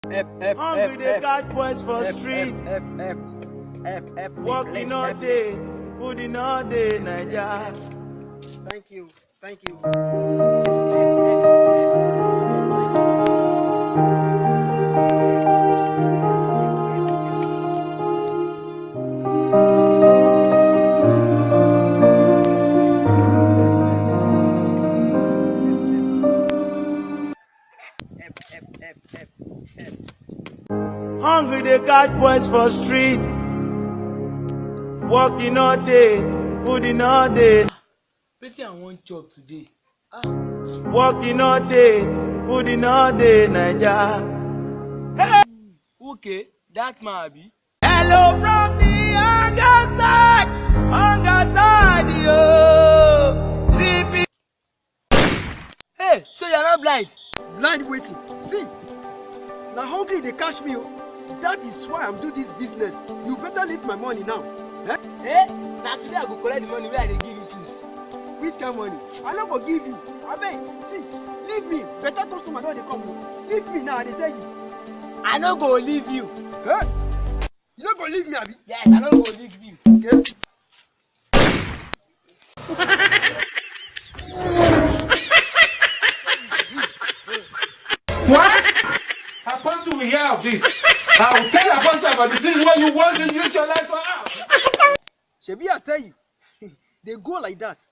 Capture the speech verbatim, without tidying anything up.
Hungry dey catch boys for street. Working all day, food in all day, Naija. Thank you. Thank you. Hungry dey catch boys for street. Working all day, food in all day. Wetin I wan chop today? Ah. Working all day, food in all day, Naija. Hey! Okay, that man abi. Hello from the hunger side, hunger side, yo. C P. Hey, so you are not blind? Blind waiting. See, now hungry they catch me. Oh. That is why I'm do this business. You better leave my money now. Eh? Eh? Now today I go collect the money where I dey give you since. Which kind money? I no go give you. Abeg, see, leave me. Better customer don dey come. Oh. Leave me now, I dey tell you. I no go leave you. Eh? You no go leave me, abi? Yes, I no go leave you. Okay. What? Apostle will hear of this. I will tell Apostle about the things where you want to use your life for. Shebi I tell you, they go like that.